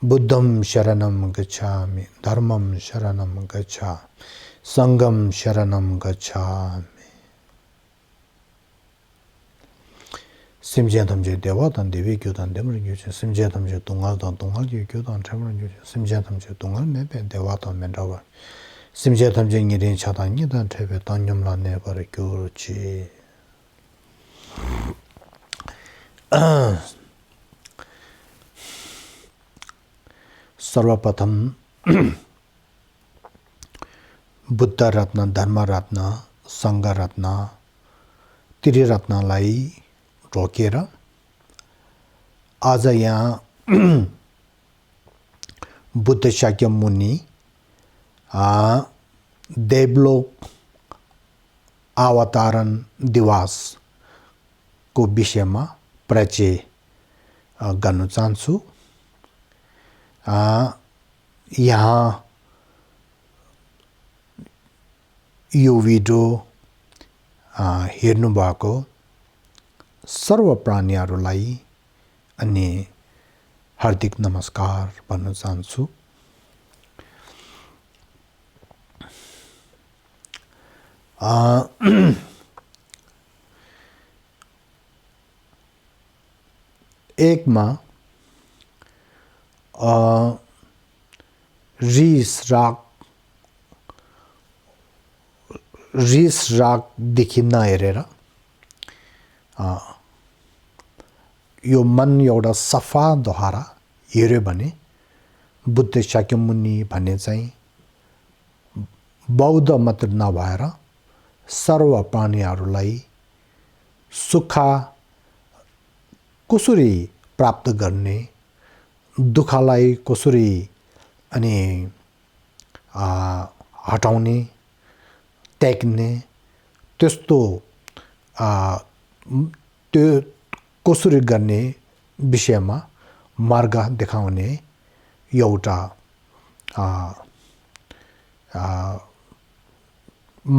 बुद्धं शरणं गच्छामि धर्मं शरणं गच्छामि संघं शरणं गच्छामि 심지어담 제 대화단 대비 교단 되면 유지 심지어담 제 동알단 동알 교단 참는 유지 심지어담 제 동알 매배 대화단 맨다와 심지어담 제 일인 차단이단 대비 단념란 내버려 교르지 सर्वप्रथम बुद्ध रत्न धर्म रत्न संघ रत्न त्रिरत्नलाई रोकेर आज यहाँ बुद्ध शाक्य मुनि देवलोक अवतरण दिवस को विषयमा परिचय गर्न चाहन्छु यहाँ यो भिडियो हेर्नु भएको सर्व प्राणीहरूलाई अनि हार्दिक नमस्कार भन्न चाहन्छु एकमा रिस राग देखि नहेरेर यो मन एउटा सफा द्वारा हेर्यो भने बुद्ध शाक्यमुनि भन्ने चाहिँ बौद्ध मात्र नभएर सर्व प्राणीहरूलाई सुख कसरी प्राप्त गर्ने दुःखलाई कसरी अनि हटाउने त्याग्ने त्यस्तो त्यो कसरी गर्ने विषयमा मार्ग देखाउने एउटा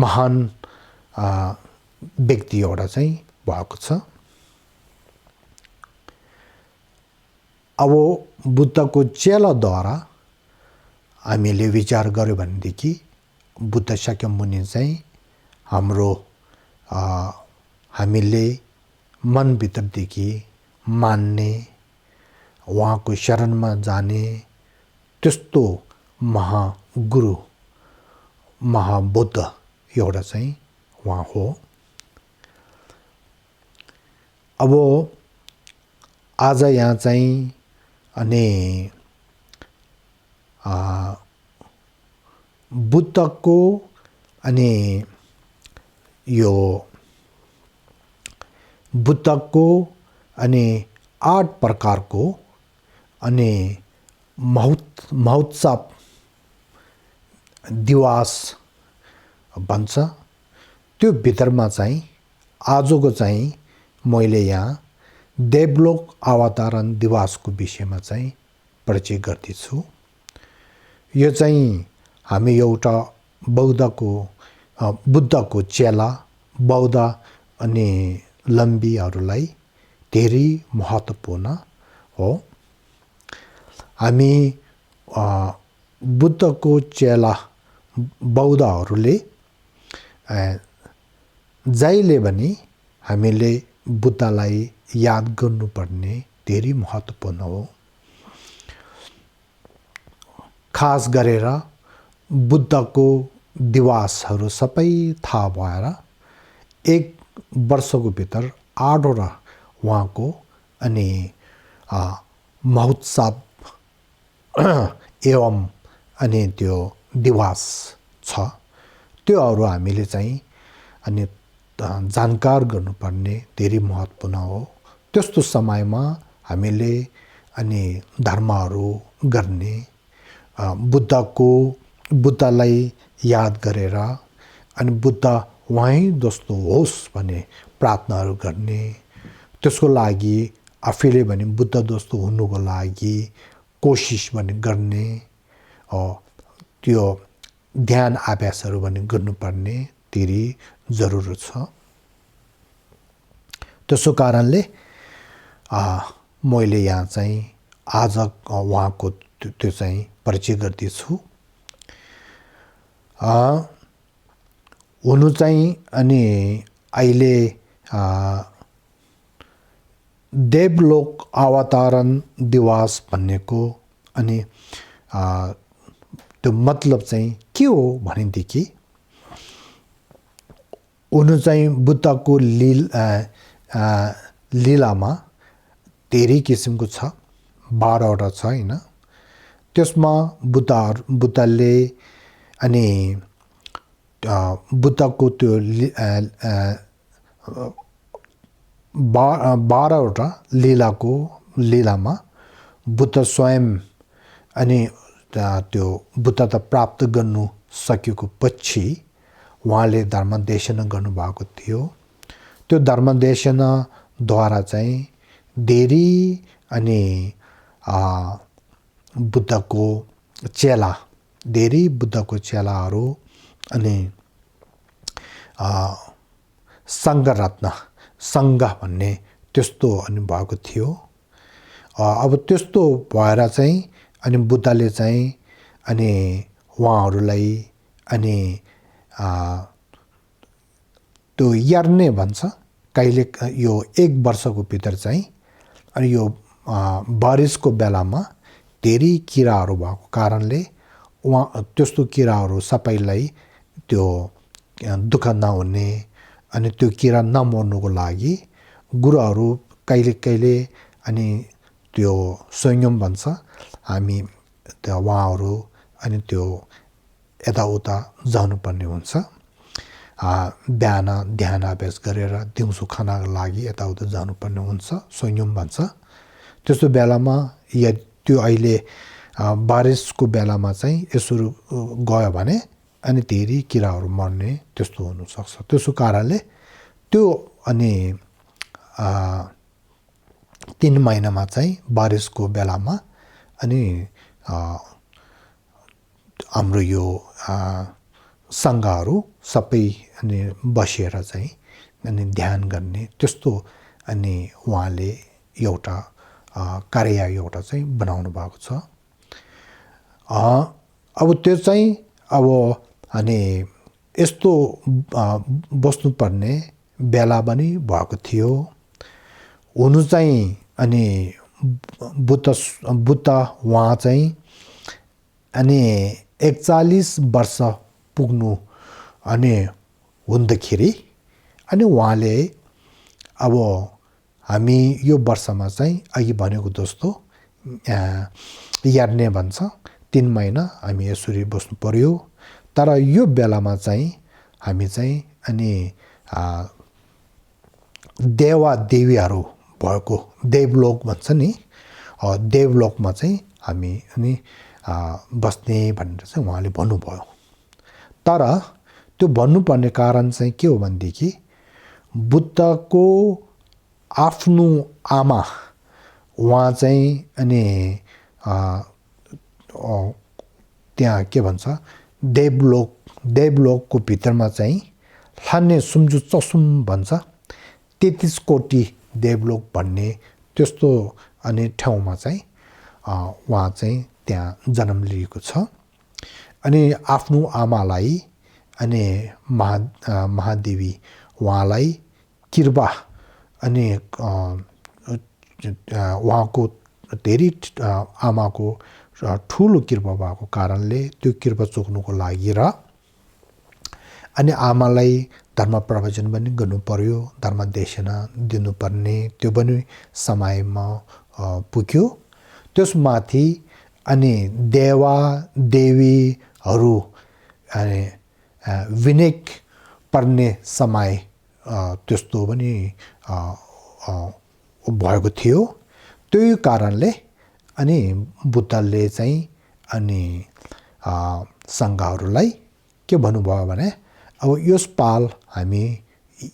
महान व्यक्ति एउटा चाहिँ भएको छ अब बुद्धको चेलाद्वारा हामीले विचार गर्यो भनेदेखि बुद्ध शाक्यमुनि चाहिँ हाम्रो हामीले मनभित्रदेखि मान्ने उहाँको शरणमा जाने त्यस्तो महागुरु महाबुद्ध एउटा चाहिँ उहाँ हो अब आज यहाँ चाहिँ अनि बुद्धको अनि यो बुद्धको अनि 8 प्रकारको अनि महोत्सव दिवस भन्छ त्यो भित्रमा चाहिँ आजको चाहिँ मैले यहाँ देवलोक अवतरण दिवसको विषयमा चाहिँ परिचय गर्दैछु यो चाहिँ हामी एउटा बुद्धको चेला बौद्ध अनि लम्बीहरूलाई धेरै महत्त्वपूर्ण हो हामी बुद्धको चेला बौद्धहरूले जहिले पनि हामीले बुद्धलाई याद गर्नुपर्ने धेरै महत्त्वपूर्ण हो खास गरेर बुद्धको दिवसहरू सबै थाहा भएर एक वर्षको भित्र 8वटा उहाँको अनि महोत्सव एवं अनि त्यो दिवस छ त्योहरू हामीले चाहिँ अनि जानकार गर्नुपर्ने धेरै महत्त्वपूर्ण हो त्यस्तो समयमा हामीले अनि धर्महरू गर्ने बुद्धलाई याद गरेर अनि बुद्ध वहीँ जस्तो होस् भन्ने प्रार्थनाहरू गर्ने त्यसको लागि आफैले पनि बुद्ध जस्तो हुनुको लागि कोसिस पनि गर्ने त्यो ध्यान अभ्यासहरू पनि गर्नुपर्ने धेरै जरुरी छ त्यसो कारणले मैले यहाँ चाहिँ आज उहाँको त्यो चाहिँ परिचय गर्दैछु। हुनु चाहिँ अनि अहिले देवलोक अवतरण दिवस भन्नेको अनि त्यो मतलब चाहिँ के हो भनेदेखि हुनु चाहिँ बुद्धको लीलामा धेरै किसिमको छ, 12वटा छ होइन। त्यसमा बुद्धले अनि बुद्धको त्यो 12वटा लीलामा बुद्ध स्वयं अनि त्यो बुद्धता प्राप्त गर्नु सकेको पछि उहाँले धर्मदेशना गर्नुभएको थियो। त्यो धर्मदेशनाद्वारा चाहिँ धेरै अनि धेरै बुद्धको चेलाहरू अनि सङ्घ भन्ने त्यस्तो अनि भएको थियो। अब त्यस्तो भएर चाहिँ अनि बुद्धले चाहिँ अनि उहाँहरूलाई अनि त्यो यार्ने भन्छ, कहिले यो 1 वर्षको भित्र चाहिँ अनि यो बारिसको बेलामा धेरै किराहरू भएको कारणले त्यस्तो किराहरू सबैलाई त्यो दुःख नहुने अनि त्यो किरा नमर्नुको लागि गुरुहरू कहिले अनि त्यो संयम भन्छ, हामी त्यो उहाँहरू अनि त्यो यताउता जानुपर्ने हुन्छ। बिहान ध्यान अभ्यास गरेर दिउँसो खानाको लागि यताउता जानुपर्ने हुन्छ, संयम भन्छ। त्यस्तो बेलामा त्यो अहिले बारिसको बेलामा चाहिँ यसरी गयो भने अनि धेरै किराहरू मर्ने त्यस्तो हुनसक्छ। त्यसो कारणले त्यो अनि 3 महिनामा चाहिँ बारिसको बेलामा अनि हाम्रो यो सङ्घहरू सबै अनि बसेर चाहिँ अनि ध्यान गर्ने त्यस्तो अनि उहाँले एउटा कार्य एउटा चाहिँ बनाउनु भएको छ। अब त्यो चाहिँ अब अनि यस्तो बस्नुपर्ने बेला पनि भएको थियो। हुनु चाहिँ अनि बुद्ध उहाँ चाहिँ अनि 41 वर्ष पुग्नु अनि हुँदाखेरि अनि उहाँले अब हामी यो वर्षमा चाहिँ अघि भनेको जस्तो यार्ने भन्छ, 3 महिना हामी यसरी बस्नु पर्यो। तर यो बेलामा चाहिँ हामी चाहिँ अनि देवादेवीहरू भएको देवलोक भन्छ नि, देवलोकमा चाहिँ हामी अनि बस्ने भनेर चाहिँ उहाँले भन्नुभयो। तर त्यो भन्नुपर्ने कारण चाहिँ के हो भनेदेखि बुद्धको आफ्नो आमा उहाँ चाहिँ अनि त्यहाँ के भन्छ देवलोकको भित्रमा चाहिँ ठान्ने सुम्जु चसुम भन्छ, 33 कोटी देवलोक भन्ने त्यस्तो अनि ठाउँमा चाहिँ उहाँ चाहिँ त्यहाँ जन्म लिएको छ। अनि आफ्नो आमालाई अनि महादेवी उहाँलाई कृपा अनि उहाँको धेरै आमाको ठुलो कृपा भएको कारणले त्यो कृपा चोक्नुको लागि र अनि आमालाई धर्म प्रवचन पनि गर्नु पर्यो, धर्म देशना दिनुपर्ने त्यो पनि समयमा पुग्यो। त्यसमाथि अनि देवादेवीहरू अनि विनेक पर्ने समय त्यस्तो पनि भएको थियो। त्यही कारणले अनि बुद्धले चाहिँ अनि सङ्घहरूलाई के भन्नुभयो भने अब यस पाल हामी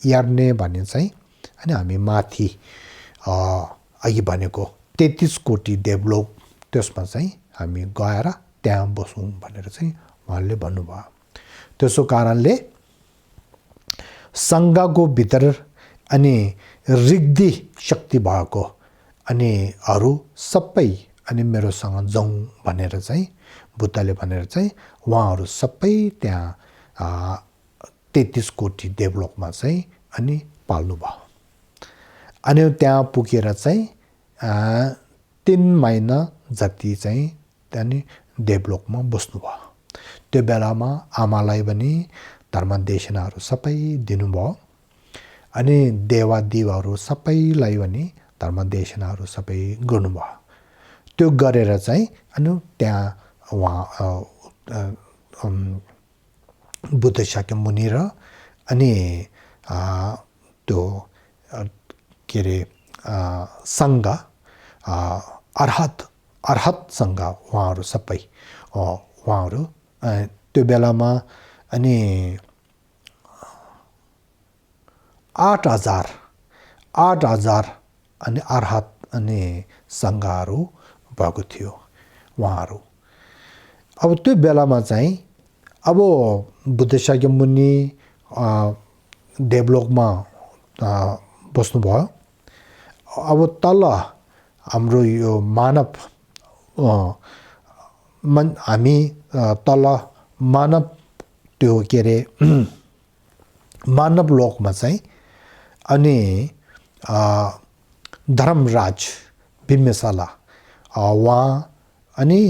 यार्ने भन्ने चाहिँ अनि हामी माथि अघि भनेको 33 कोटी देवलोक त्यसमा चाहिँ हामी गएर त्यहाँ बसौँ भनेर चाहिँ उहाँले भन्नुभयो। त्यसो कारणले सङ्घको भित्र अनि रिग्दी शक्ति भएको अनि अरू सबै अनि मेरोसँग जाउँ भनेर चाहिँ बुद्धले भनेर चाहिँ उहाँहरू सबै त्यहाँ 33 कोटी देवलोकमा चाहिँ अनि पाल्नु भयो। अनि त्यहाँ पुगेर चाहिँ 3 महिना जति चाहिँ त्यहाँदेखि देवलोकमा बस्नुभयो। त्यो बेलामा आमालाई पनि धर्मदेशनाहरू सबै दिनुभयो। अनि देवादेवहरू सबैलाई पनि धर्मदेशनाहरू सबै गर्नुभयो। त्यो गरेर चाहिँ अनि त्यहाँ उहाँ बुद्ध शाक्य मुनि र अनि त्यो के अरे सङ्घ अर्हत सङ्घ उहाँहरू सबै उहाँहरू त्यो बेलामा अनि 8,000 अनि अर्हत अनि सङ्घहरू भएको थियो उहाँहरू। अब त्यो बेलामा चाहिँ अब बुद्ध शाक्य मुनि देवलोकमा बस्नुभयो। अब तल हाम्रो यो हामी तल मानव त्यो के अरे मानव लोकमा चाहिँ अनि धर्मराज बिम्बेसाला उहाँ अनि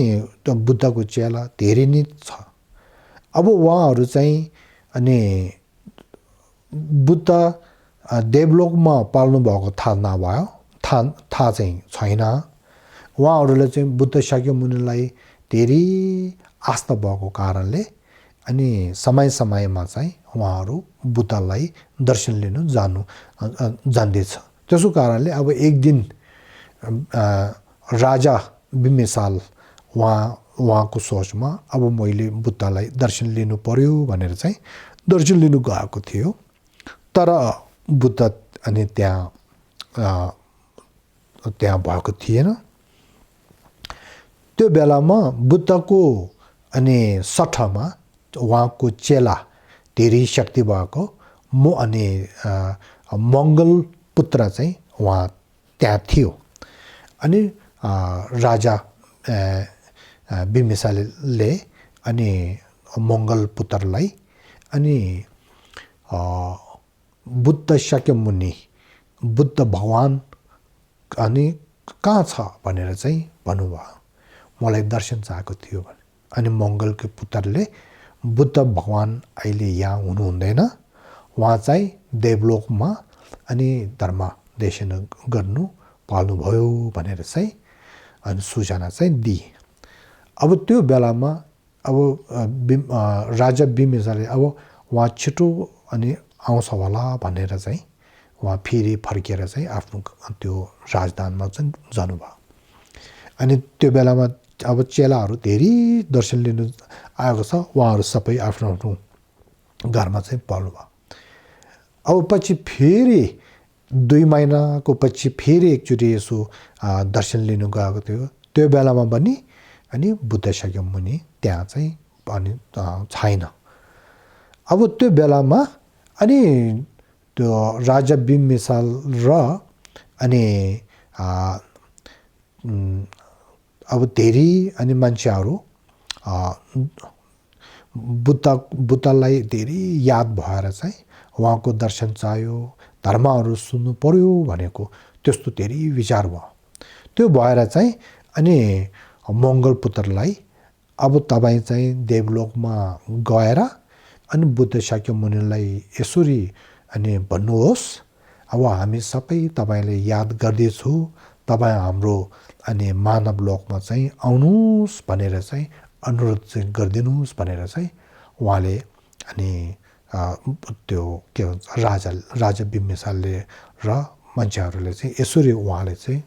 त्यो बुद्धको चेला धेरै नै छ। अब उहाँहरू चाहिँ अनि बुद्ध देवलोकमा पाल्नु भएको थाहा नभयो, थाहा चाहिँ छैन। उहाँहरूले चाहिँ बुद्ध शाक्य मुनिलाई धेरै आस्था भएको कारणले अनि समय समयमा चाहिँ उहाँहरू बुद्धलाई दर्शन लिनु जान्दैछ। त्यसो कारणले अब एक दिन राजा बिम्बेसाल उहाँको सोचमा अब मैले बुद्धलाई दर्शन लिनु पर्यो भनेर चाहिँ दर्शन लिनु गएको थियो। तर बुद्ध अनि त्यहाँ भएको थिएन। त्यो बेलामा बुद्धको अनि सट्टामा उहाँको चेला धेरै शक्ति भएको अनि मङ्गल पुत्र चाहिँ उहाँ त्यहाँ थियो। अनि राजा बिम्बेसालले अनि मङ्गल पुत्रलाई अनि बुद्ध शाक्य मुनि बुद्ध भगवान अनि कहाँ छ भनेर चाहिँ भन्नुभयो, मलाई दर्शन चाहेको थियो भने। अनि मङ्गलको पुत्रले बुद्ध भगवान अहिले यहाँ हुनुहुँदैन, उहाँ चाहिँ देवलोकमा अनि धर्म देशन गर्नु पाल्नुभयो भनेर चाहिँ अनि सूचना चाहिँ दिए। अब त्यो बेलामा अब राजा बिम्बेसालले अब उहाँ छिटो अनि आउँछ होला भनेर चाहिँ उहाँ फेरि फर्केर चाहिँ आफ्नो त्यो राजधानीमा चाहिँ जानुभयो। अनि त्यो बेलामा अब चेलाहरू धेरै दर्शन लिनु आएको छ, उहाँहरू सबै आफ्नो आफ्नो घरमा चाहिँ पाल्नुभयो। अब पछि फेरि 2 महिनाको पछि फेरि एकचोटि यसो दर्शन लिनु गएको थियो। त्यो बेलामा पनि अनि बुद्ध शाक्य मुनि त्यहाँ चाहिँ अनि छैन। अब त्यो बेलामा अनि त्यो राजा बिम्बेसाल र अनि अब धेरै अनि मान्छेहरू बुद्धलाई धेरै याद भएर चाहिँ उहाँको दर्शन चाह्यो, धर्महरू सुन्नु पर्यो भनेको त्यस्तो धेरै विचार भयो। त्यो भएर चाहिँ अनि मङ्गल पुत्रलाई अब तपाईँ चाहिँ देवलोकमा गएर अनि बुद्ध शाक्य मुनिलाई यसरी अनि भन्नुहोस्, अब हामी सबै तपाईँले याद गर्दैछु, तपाईँ हाम्रो अनि मानव लोकमा चाहिँ आउनुहोस् भनेर चाहिँ अनुरोध चाहिँ गरिदिनुहोस् भनेर चाहिँ उहाँले अनि त्यो के भन्छ राजा बिम्बेसालले र मान्छेहरूले चाहिँ यसरी उहाँले चाहिँ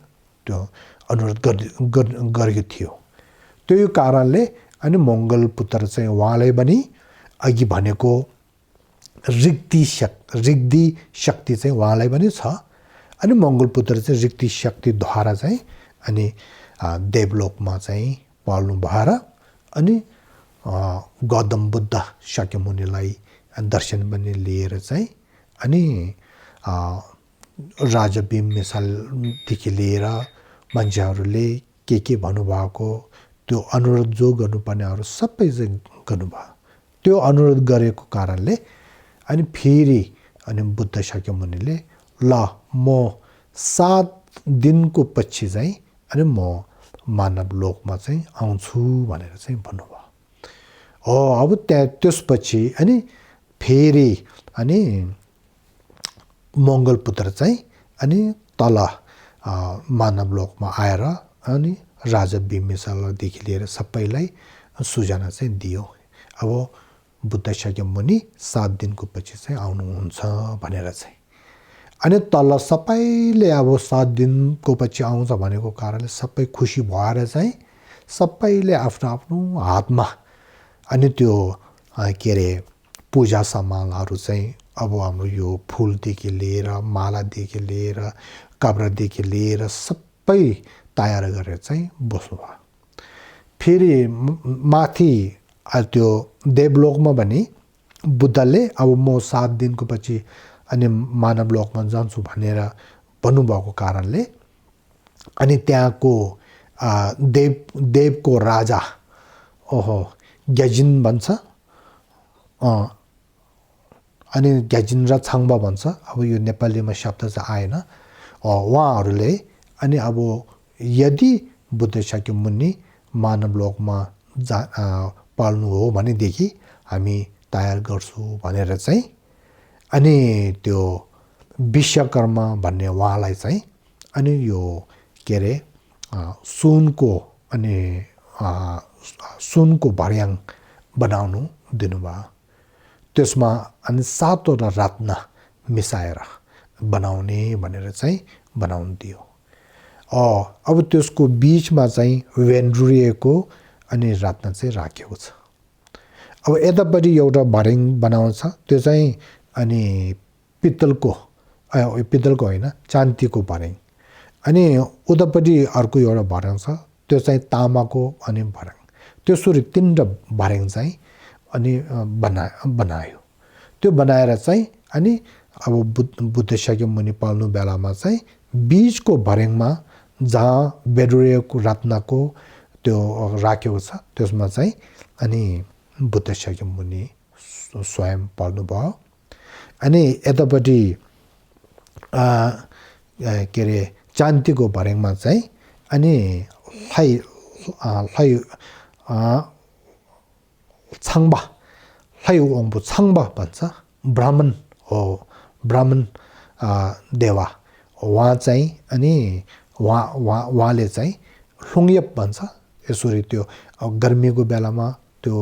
त्यो अनुरोध गरेको थियो। त्यो कारणले अनि मङ्गल पुत्र चाहिँ उहाँले पनि अघि भनेको रिक्ति शक्ति चाहिँ उहाँलाई पनि छ। अनि मङ्गल पुत्र चाहिँ रिक्ति शक्तिद्वारा चाहिँ अनि देवलोकमा चाहिँ पाल्नु भएर अनि गौतम बुद्ध शाक्य मुनिलाई दर्शन पनि लिएर चाहिँ अनि राजा बिम्बेसालदेखि लिएर मान्छेहरूले के भन्नुभएको त्यो अनुरोध जो गर्नुपर्नेहरू सबै चाहिँ गर्नुभयो। त्यो अनुरोध गरेको कारणले अनि फेरि अनि बुद्ध शाक्यमुनिले ल म 7 दिनको पछि चाहिँ अनि म मानव लोकमा चाहिँ आउँछु भनेर चाहिँ भन्नुभयो। अब त्यसपछि अनि फेरि अनि मङ्गलपुत्र चाहिँ अनि तल मानव लोकमा आएर अनि राजा बिम्बिसारदेखि लिएर सबैलाई सूचना चाहिँ दियो। अब बुद्ध शाक्यमुनि 7 दिनको पछि चाहिँ आउनुहुन्छ भनेर चाहिँ। अनि तल सबैले अब 7 दिनको पछि आउँछ भनेको कारणले सबै खुसी भएर चाहिँ सबैले आफ्नो आफ्नो हातमा अनि त्यो के अरे पूजा सामानहरू चाहिँ अब हाम्रो यो फुलदेखि लिएर मालादेखि लिएर कपडादेखि लिएर सबै तयार गरेर चाहिँ बस्नुभयो। फेरि माथि त्यो देवलोकमा भने बुद्धले अब म 7 दिनको पछि अनि मानव लोकमा जान्छु भनेर भन्नुभएको कारणले अनि त्यहाँको देवको राजा ग्याजिन भन्छ अनि ग्याजिन र छाङबा भन्छ। अब यो नेपालीमा शब्द चाहिँ आएन। उहाँहरूले अनि अब यदि बुद्ध शाक्यमुनि मानव लोकमा पाल्नु हो भनेदेखि हामी तयार गर्छु भनेर चाहिँ अनि त्यो विश्वकर्मा भन्ने उहाँलाई चाहिँ अनि यो के अरे सुनको भर्याङ बनाउनु दिनुभयो। त्यसमा अनि 7वटा रत्न मिसाएर बनाउने भनेर चाहिँ बनाउनु दियो। अब त्यसको बिचमा चाहिँ वेन्ड्रुरिएको अनि रत्न चाहिँ राखेको छ। अब यतापट्टि एउटा भर्याङ बनाउँछ त्यो चाहिँ अनि पित्तलको होइन चाँदीको भर्याङ। अनि उतापट्टि अर्को एउटा भर्याङ छ त्यो चाहिँ तामाको अनि भर्याङ। त्यसरी 3वटा भर्याङ चाहिँ अनि बनायो। त्यो बनाएर चाहिँ अनि अब बुद्ध शाक्यमुनि पाल्नु बेलामा चाहिँ बीचको भर्याङमा जहाँ बेडुरिएको रत्नको त्यो राखेको छ त्यसमा चाहिँ अनि बुद्ध शाक्यमुनि स्वयं पाल्नुभयो। अनि यतापट्टि के अरे चाँदीको भर्याङमा चाहिँ अनि छाङबा भन्छ ब्राह्मण हो। ब्राह्मण देवा उहाँ चाहिँ अनि उहाँले चाहिँ hlungyap भन्छ। यसरी त्यो गर्मीको बेलामा त्यो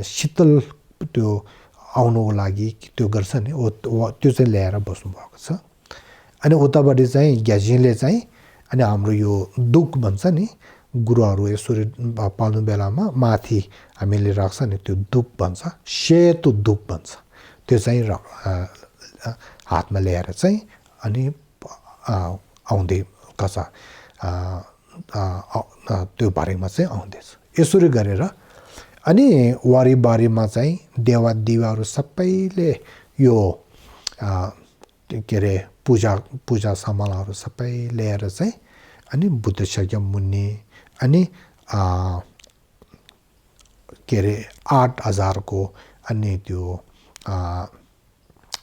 शीतल त्यो आउनुको लागि त्यो गर्छ नि त्यो चाहिँ ल्याएर बस्नुभएको छ। अनि उतापट्टि चाहिँ ग्याजिनले चाहिँ अनि हाम्रो यो दुख भन्छ नि गुरुहरू यसरी पाल्नु बेलामा माथि हामीले राख्छ नि त्यो दुख भन्छ सेतो दुख भन्छ। त्यो चाहिँ हातमा ल्याएर चाहिँ अनि आउँदै कसा त्यो भर्याङमा चाहिँ आउँदैछ। यसरी गरेर अनि वारिबारीमा चाहिँ देवादेवीहरू सबैले यो के अरे पूजा सामानहरू सबै ल्याएर चाहिँ अनि बुद्ध शाक्यमुनि अनि के अरे 8,000को अनि त्यो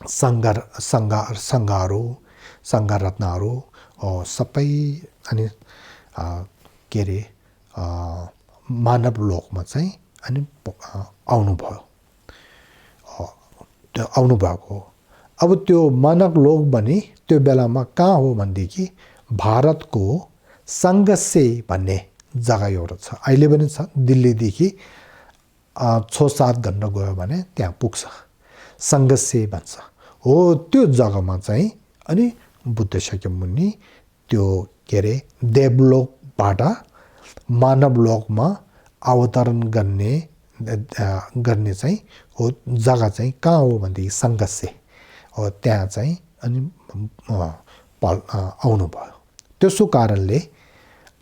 सङ्घार रत्नहरू सबै अनि के अरे मानव लोकमा चाहिँ अनि आउनुभएको। अब त्यो मानव लोक भने त्यो बेलामा कहाँ हो भनेदेखि भारतको सङ्गसे भन्ने जग्गा एउटा छ। अहिले पनि छ। दिल्लीदेखि 6-7 घन्टा गयो भने त्यहाँ पुग्छ। सङ्गसे भन्छ हो। त्यो जग्गामा चाहिँ अनि बुद्ध शाक्यमुनि त्यो के अरे देवलोकबाट मानव लोकमा अवतरण गर्ने चाहिँ हो जग्गा चाहिँ कहाँ हो भनेदेखि सङ्गसे हो। त्यहाँ चाहिँ अनि आउनुभयो। त्यसो कारणले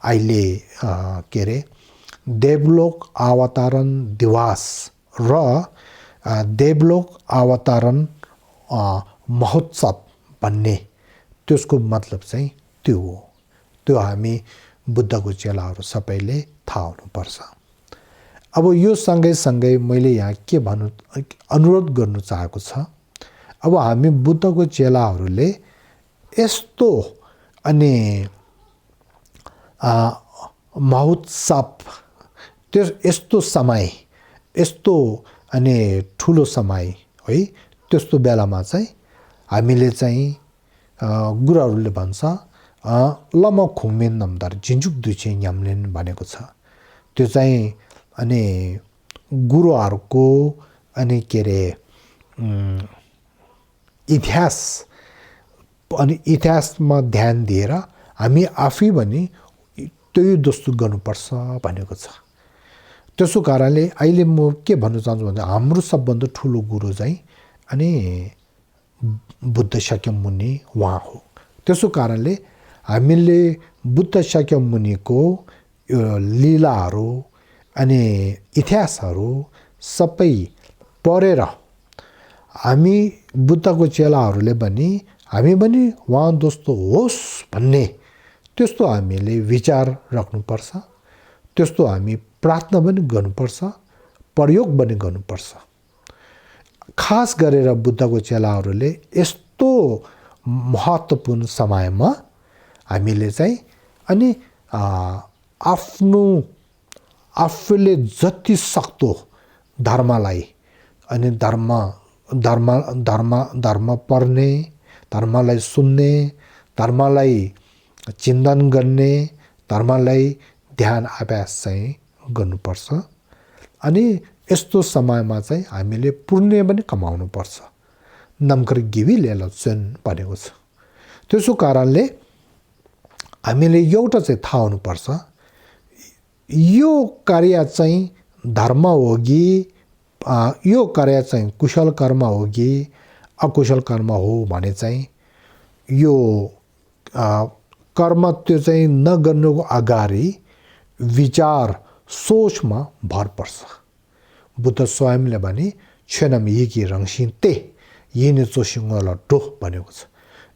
अहिले के अरे देवलोक अवतरण दिवस र देवलोक अवतरण महोत्सव भन्ने त्यसको मतलब चाहिँ त्यो हो। त्यो हामी बुद्धको चेलाहरू सबैले थाहा हुनुपर्छ। अब यो सँगै मैले यहाँ के भन्नु अनुरोध गर्नु चाहेको छ, अब हामी बुद्धको चेलाहरूले यस्तो अनि महोत्सव त्यो यस्तो समय यस्तो अनि ठुलो समय है, त्यस्तो बेलामा चाहिँ हामीले चाहिँ गुरुहरूले भन्छ लम खुङमेन नम्दर जिन्जुक दुइचे न्याम्लेन भनेको छ। त्यो चाहिँ अनि गुरुहरूको अनि के अरे इतिहास अनि इतिहासमा ध्यान दिएर हामी आफै पनि त्यही जस्तो गर्नुपर्छ भनेको छ। त्यसो कारणले अहिले म के भन्न चाहन्छु भन्दा हाम्रो सबभन्दा ठुलो गुरु चाहिँ अनि बुद्ध शाक्यमुनि उहाँ हो। त्यसो कारणले हामीले बुद्ध शाक्यमुनिको यो लीलाहरू अनि इतिहासहरू सबै पढेर हामी बुद्धको चेलाहरूले पनि हामी पनि उहाँ जस्तो होस् भन्ने त्यस्तो हामीले विचार राख्नुपर्छ। त्यस्तो हामी प्रार्थना पनि गर्नुपर्छ, प्रयोग पनि गर्नुपर्छ। खास गरेर बुद्धको चेलाहरूले यस्तो महत्त्वपूर्ण समयमा हामीले चाहिँ अनि आफूले जति सक्दो धर्मलाई अनि धर्म पढ्ने, धर्मलाई सुन्ने, धर्मलाई चिन्तन गर्ने, धर्मलाई ध्यान अभ्यास चाहिँ गर्नुपर्छ। अनि यस्तो समयमा चाहिँ हामीले पुण्य पनि कमाउनुपर्छ। नमकर गिवी लेला चुन भनेको छ। त्यसो कारणले हामीले एउटा चाहिँ थाहा हुनुपर्छ, यो कार्य चाहिँ धर्म हो कि यो कार्य चाहिँ कुशल कर्म हो कि अकुशल कर्म हो भने चाहिँ यो कर्म त्यो चाहिँ नगर्नुको अगाडि विचार सोचमा भर पर्छ। बुद्ध स्वयंले भने छेनम यिकी रङसिन ते यिनी चोसिङ्गल डो भनेको छ।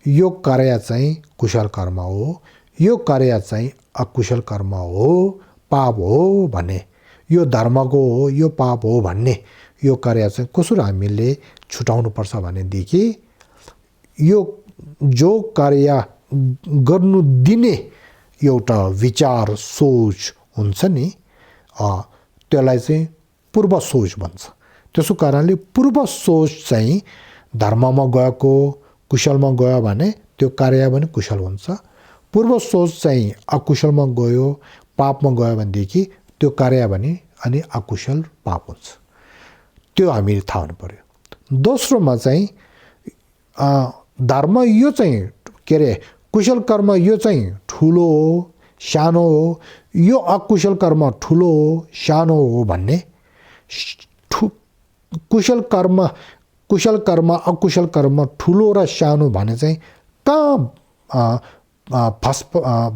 यो कार्य चाहिँ कुशल कर्म हो, यो कार्य चाहिँ अकुशल कर्म हो, पाप हो भने, यो धर्मको हो यो पाप हो भन्ने यो कार्य चाहिँ कसरी हामीले छुटाउनु पर्छ भनेदेखि यो जो कार्य गर्नु दिने एउटा विचार सोच हुन्छ नि, त्यसलाई चाहिँ पूर्व सोच भन्छ। त्यसो कारणले पूर्व सोच चाहिँ धर्ममा गएको कुशलमा गयो भने त्यो कार्य पनि कुशल हुन्छ। पूर्व सोच चाहिँ अकुशलमा गयो पापमा गयो भनेदेखि त्यो कार्य पनि अनि अकुशल पाप हुन्छ। त्यो हामीले थाहा हुनु पर्यो। दोस्रोमा चाहिँ धर्म यो चाहिँ के अरे कुशल कर्म यो चाहिँ ठुलो हो सानो हो, यो अकुशल कर्म ठुलो हो सानो हो भन्ने कुशल कर्म अकुशल कर्म ठुलो र सानो भने चाहिँ कहाँ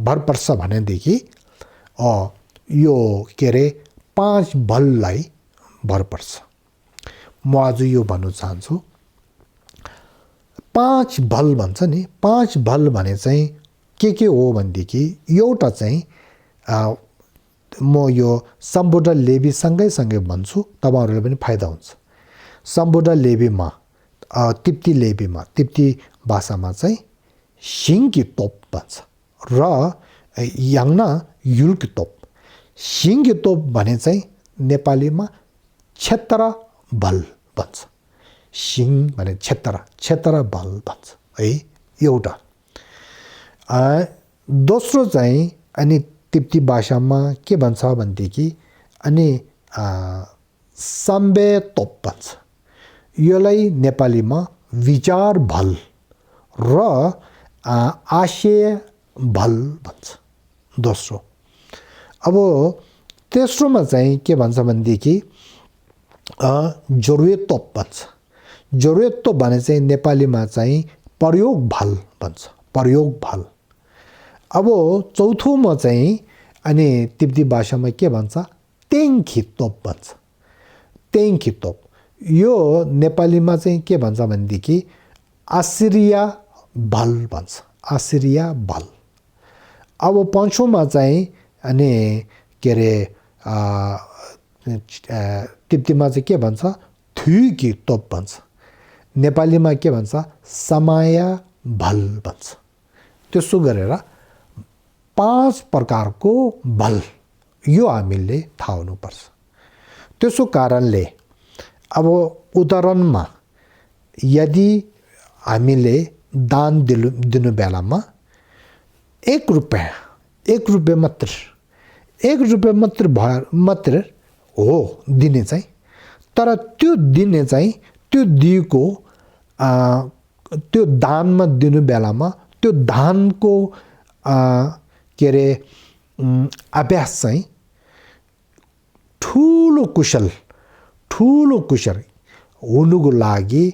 भर पर्छ भनेदेखि यो के अरे 5 बललाई भर पर्छ। म आज यो भन्नु चाहन्छु 5 बल भन्छ नि, 5 बल भने चाहिँ के हो भनेदेखि एउटा चाहिँ म यो सम्बुद्ध लेबी सँगै भन्छु, तपाईँहरूले पनि फाइदा हुन्छ। सम्बुद्ध लेबीमा तिप्ती लेबीमा तिप्ती भाषामा चाहिँ सिङकी तोप भन्छ र याङ्ना युल्की तोप। सिङकी तोप भने चाहिँ नेपालीमा क्षेत्र बल भन्छ। सिङ भने क्षेत्र बल भन्छ है एउटा। दोस्रो चाहिँ अनि तिप्ती भाषामा के भन्छ भनेदेखि अनि सम्बे तोप भन्छ। यसलाई नेपालीमा विचार बल र आशय बल भन्छ दोस्रो। अब तेस्रोमा चाहिँ के भन्छ भनेदेखि जरुरत तोप भन्छ। जरुरत तोप भने चाहिँ नेपालीमा चाहिँ प्रयोग बल भन्छ, प्रयोग बल। अब चौथोमा चाहिँ अनि तिब्बती भाषामा के भन्छ तेङखी तोप भन्छ। तेङखी तोप यो नेपालीमा चाहिँ के भन्छ भनेदेखि आश्चर्य बल भन्छ, आश्चर्य बल। अब पाँचौँमा चाहिँ अनि के अरे तिब्तीमा चाहिँ के भन्छ थुकी तोप भन्छ नेपालीमा के भन्छ समाया भल भन्छ त्यसो गरेर 5 प्रकारको भल यो हामीले थाहा हुनुपर्छ त्यसो कारणले अब उदाहरणमा यदि हामीले दान दिनु बेलामा 1 रुपैयाँ मात्र हो दिने चाहिँ तर त्यो दिने चाहिँ त्यो दिएको त्यो दानमा दिनु बेलामा त्यो दानको के अरे अभ्यास चाहिँ ठुलो कुशल हुनुको लागि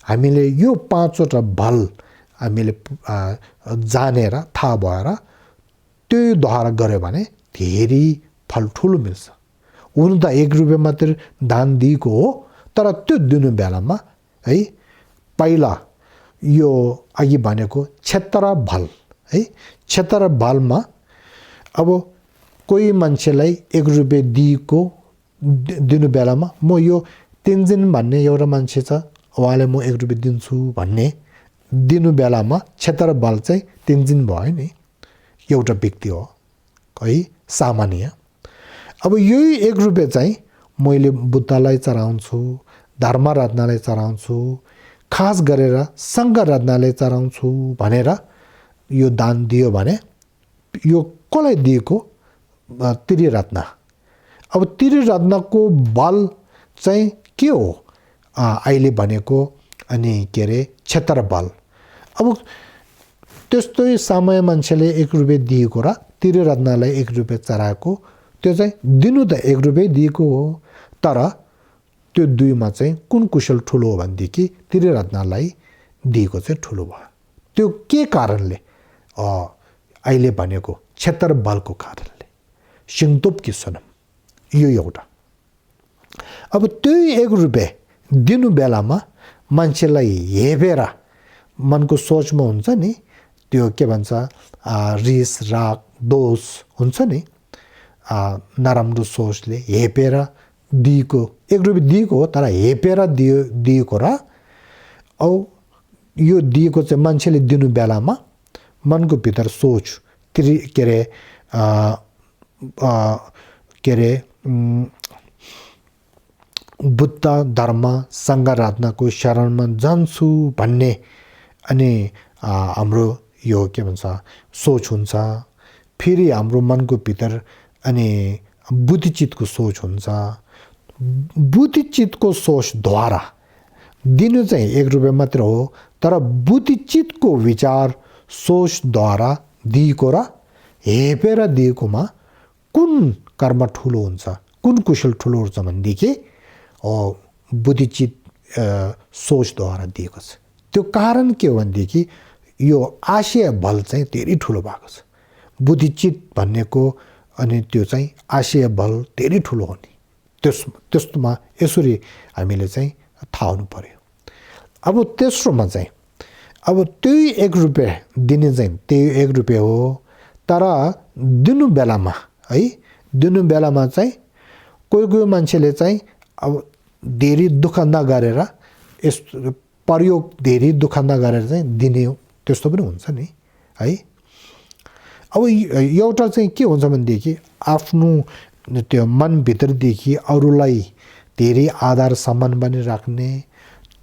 हामीले यो 5वटा भल हामीले जानेर थाहा भएर त्यो द्वारा गर्यो भने धेरै फल ठुलो मिल्छ हुनु त 1 रुपैयाँ मात्र दान दिएको हो तर त्यो दिनु बेलामा है पहिला यो अघि भनेको क्षेत्र भल है क्षेत्र भलमा अब कोही मान्छेलाई 1 रुपैयाँ दिनु बेलामा म यो तेन्जिन भन्ने एउटा मान्छे छ उहाँलाई म 1 रुपैयाँ दिन्छु भन्ने दिनु बेलामा क्षेत्र बल चाहिँ तेन्जिन भयो नि एउटा व्यक्ति हो है सामान्य अब यही 1 रुपैयाँ चाहिँ मैले बुद्धलाई चढाउँछु धर्मरत्नलाई चढाउँछु खास गरेर सङ्घरत्नलाई चढाउँछु भनेर यो दान दियो भने यो कसलाई दिएको त्रिरत्न अब त्रिरत्नको बल चाहिँ के हो अहिले भनेको अनि के अरे क्षेत्र बल अब त्यस्तै समय मान्छेले 1 रुपैयाँ दिएको र त्रिरत्नलाई 1 रुपैयाँ चढाएको त्यो चाहिँ दिनु त 1 रुपैयाँ दिएको हो तर त्यो दुईमा चाहिँ कुन कुशल ठुलो हो भनेदेखि त्रिरत्नलाई दिएको चाहिँ ठुलो भयो त्यो के कारणले अहिले भनेको क्षेत्र बलको कारणले सिङतोप किसनम यो एउटा अब त्यही 1 रुपैयाँ दिनु बेलामा मान्छेलाई हेपेर मनको सोचमा हुन्छ नि त्यो के भन्छ रिस राग दोष हुन्छ नि नराम्रो सोचले हेपेर दिएको 1 रुपैयाँ दिएको हो तर हेपेर दिएको र औ यो दिएको चाहिँ मान्छेले दिनु बेलामा मनको भित्र सोच के अरे बुद्ध धर्म सङ्घरत्नको शरणमा जान्छु भन्ने अनि हाम्रो यो के भन्छ सोच हुन्छ फेरि हाम्रो मनको भित्र अनि बुद्धिचितको सोच हुन्छ बुद्धिचितको सोचद्वारा दिनु चाहिँ 1 रुपैयाँ मात्र हो तर बुद्धिचितको विचार सोचद्वारा दिएको र हेपेर दिएकोमा कुन कर्म ठुलो हुन्छ कुन कुशल ठुलो हुन्छ भनेदेखि बुद्धिचित सोचद्वारा दिएको छ त्यो कारण के हो भनेदेखि यो आशय बल चाहिँ धेरै ठुलो भएको छ बुद्धिचित भन्नेको अनि त्यो चाहिँ आशय बल धेरै ठुलो हो नि त्यस्तोमा यसरी हामीले चाहिँ थाहा हुनु पर्यो अब तेस्रोमा चाहिँ अब त्यही 1 रुपैयाँ दिने चाहिँ त्यही 1 रुपैयाँ हो तर दिनु बेलामा चाहिँ कोही मान्छेले चाहिँ अब धेरै दुःख नगरेर यस्तो प्रयोग धेरै दुःख नगरेर चाहिँ दिने त्यस्तो पनि हुन्छ नि है अब एउटा चाहिँ के हुन्छ भनेदेखि आफ्नो त्यो मनभित्रदेखि अरूलाई धेरै आदर सम्मान पनि राख्ने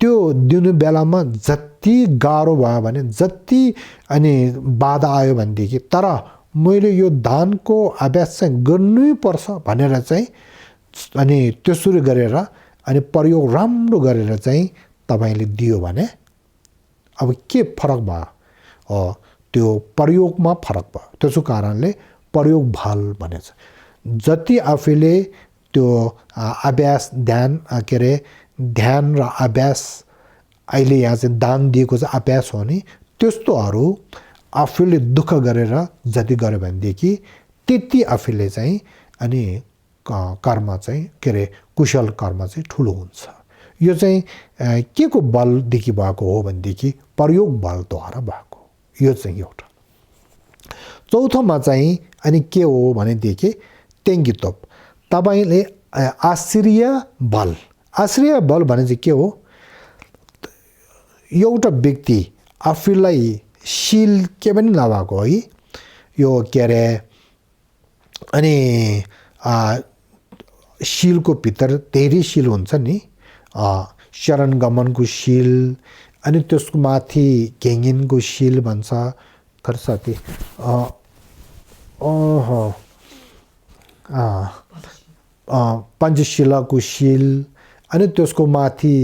त्यो दिनु बेलामा जति गाह्रो भयो भने जति अनि बाधा आयो भनेदेखि तर मैले यो दानको अभ्यास चाहिँ गर्नै पर्छ भनेर चाहिँ अनि त्यसरी गरेर अनि प्रयोग राम्रो गरेर चाहिँ तपाईले दियो भने अब के फरक भयो त्यो प्रयोगमा फरक भयो त्यसो कारणले प्रयोग भल भनेछ जति आफूले त्यो अभ्यास ध्यान के अरे ध्यान र अभ्यास अहिले यहाँ चाहिँ दान दिएको चाहिँ अभ्यास हो नि त्यस्तोहरू आफूले दुःख गरेर जति गर्यो भनेदेखि त्यति आफूले चाहिँ अनि कर्म चाहिँ के अरे कुशल कर्म चाहिँ ठुलो हुन्छ यो चाहिँ के को बलदेखि भएको हो भनेदेखि प्रयोग बलद्वारा भएको यो चाहिँ एउटा चौथोमा चाहिँ अनि के हो भनेदेखि तेङ्गितोप तपाईँले आश्चर्य बल भने चाहिँ के हो एउटा व्यक्ति आफूलाई शील के पनि नभएको है यो के अरे अनि शीलको भित्र धेरै शील हुन्छ नि शरण गमनको शील अनि त्यसको माथि घेङ्गिनको शील भन्छ खर साथी पञ्चशीलको शील अनि त्यसको माथि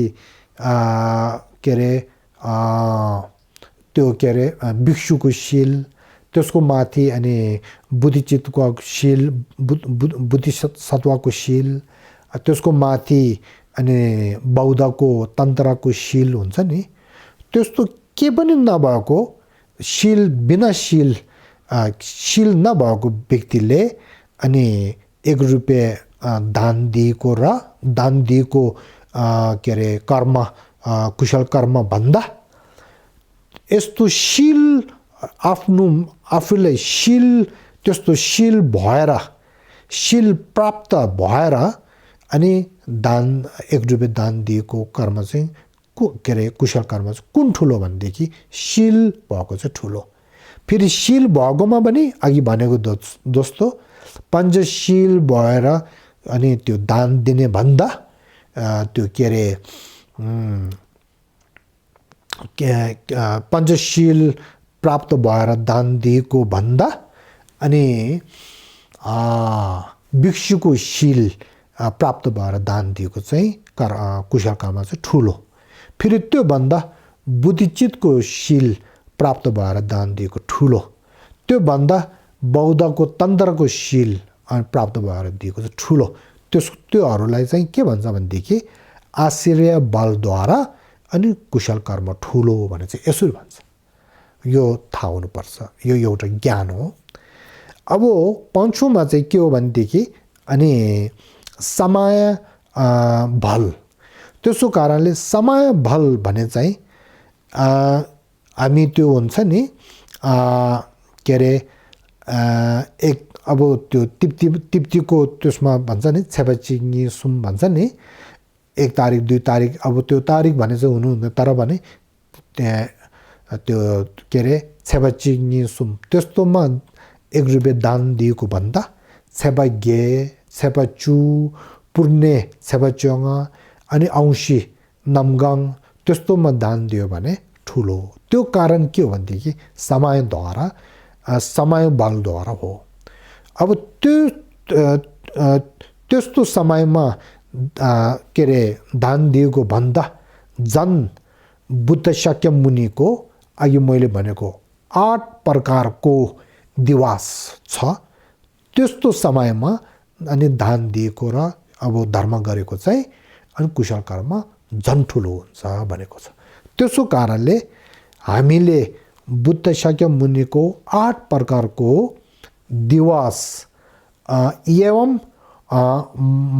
के अरे त्यो के अरे भिक्षुको शील त्यसको माथि अनि बुद्धिचित्तको शील बुद्धिसत्वको शील त्यसको माथि अनि बौद्धको तन्त्रको शील हुन्छ नि त्यस्तो के पनि नभएको शील बिना शील नभएको व्यक्तिले अनि 1 रुपैयाँ दान दिएको के अरे कर्म कुशल कर्म भन्दा यस्तो शील आफूलाई त्यस्तो शील प्राप्त भएर अनि 1 रुपैयाँ दान दिएको कर्म चाहिँ के अरे कुशल कर्म चाहिँ कुन ठुलो भनेदेखि शील भएको चाहिँ ठुलो फेरि शील भएकोमा पनि अघि भनेको दोस्तो पञ्चशील भएर अनि त्यो दान दिने भन्दा त्यो के अरे पञ्चशील प्राप्त भएर दान दिएको भन्दा अनि भिक्षुको शील प्राप्त भएर दान दिएको चाहिँ कुशल कर्म चाहिँ ठुलो फेरि त्यो भन्दा बुद्धिचित्तको शील प्राप्त भएर दान दिएको ठुलो त्यो भन्दा बौद्धको तन्त्रको शील प्राप्त भएर दिएको चाहिँ ठुलो त्योहरूलाई चाहिँ के भन्छ भनेदेखि आश्चर्य बलद्वारा अनि कुशल कर्म ठुलो भने चाहिँ यसरी भन्छ यो थाहा हुनुपर्छ यो एउटा ज्ञान हो अब पाँचौँमा चाहिँ के हो भनेदेखि अनि समय बल त्यसो कारणले समय बल भने चाहिँ हामी त्यो हुन्छ नि के अरे अब त्यो तिप्तीको त्यसमा भन्छ नि छेपाचिङ्गी सुम भन्छ नि 1 तारिक 2 तारिक अब त्यो तारिक भने चाहिँ हुनुहुन्न तर भने त्यो के अरे छेपाचिङ्गी सुम त्यस्तोमा 1 रुपैयाँ दान दिएको भन्दा छेपागे छेपाचु पुर्ने छेपाच्योङ अनि औँसी नमगाङ त्यस्तोमा दान दियो भने ठुलो त्यो कारण के हो भनेदेखि समय बलद्वारा हो अब त्यस्तो समयमा के अरे दान दिएको भन्दा जन बुद्ध शाक्य मुनिको अघि मैले भनेको 8 प्रकारको दिवस छ त्यस्तो समयमा अनि दान दिएको र अब धर्म गरेको चाहिँ अनि कुशल कर्म झन् ठुलो हुन्छ भनेको छ त्यसो कारणले हामीले बुद्ध शाक्य मुनिको 8 प्रकारको दिवस एवं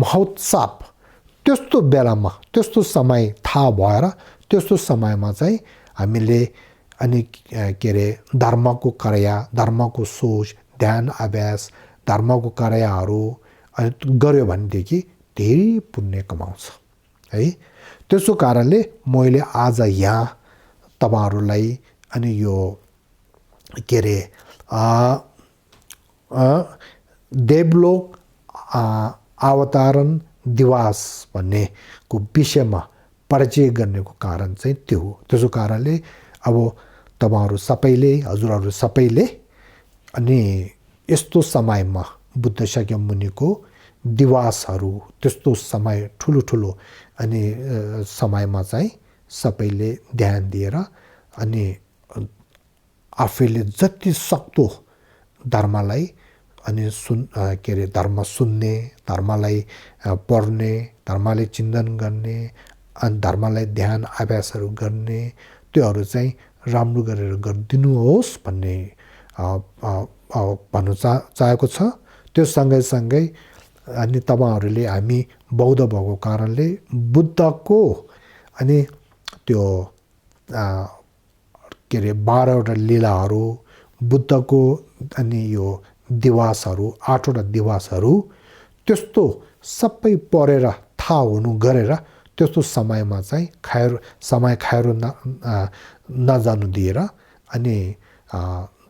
महोत्सव त्यस्तो बेलामा त्यस्तो समय थाहा भएर त्यस्तो समयमा चाहिँ हामीले अनि के अरे धर्मको कार्य धर्मको सोच ध्यान अभ्यास धर्मको कार्यहरू गर्यो भनेदेखि धेरै पुण्य कमाउँछ है त्यसो कारणले मैले आज यहाँ तपाईहरुलाई अनि यो के अरे देवलोक अवतरण दिवस भन्नेको विषयमा परिचय गर्नेको कारण चाहिँ त्यो हो त्यसो कारणले अब तपाईहरु सबैले हजुरहरु सबैले अनि यस्तो समयमा बुद्ध शाक्य मुनिको दिवसहरु त्यस्तो समय ठुलो ठुलो अनि समयमा चाहिँ सबैले ध्यान दिएर अनि आफैले जति सक्दो धर्मलाई अनि के अरे धर्म सुन्ने धर्मलाई पढ्ने धर्मलाई चिन्तन गर्ने अनि धर्मलाई ध्यान अभ्यासहरू गर्ने त्योहरू चाहिँ राम्रो गरेर गरिदिनुहोस् भन्ने भन्नु चाहेको छ त्यो सँगै अनि तपाईहरुले हामी बौद्ध भएको कारणले बुद्धको अनि त्यो के अरे 12 वटा लीलाहरू बुद्धको अनि यो दिवसहरू 8वटा दिवसहरू त्यस्तो सबै पढेर थाहा हुनु गरेर त्यस्तो समयमा चाहिँ समय खाएर नजानु दिएर अनि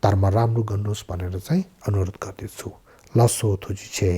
धर्म राम्रो गर्नुहोस् भनेर चाहिँ अनुरोध गर्दछु। लसो थुजी छे।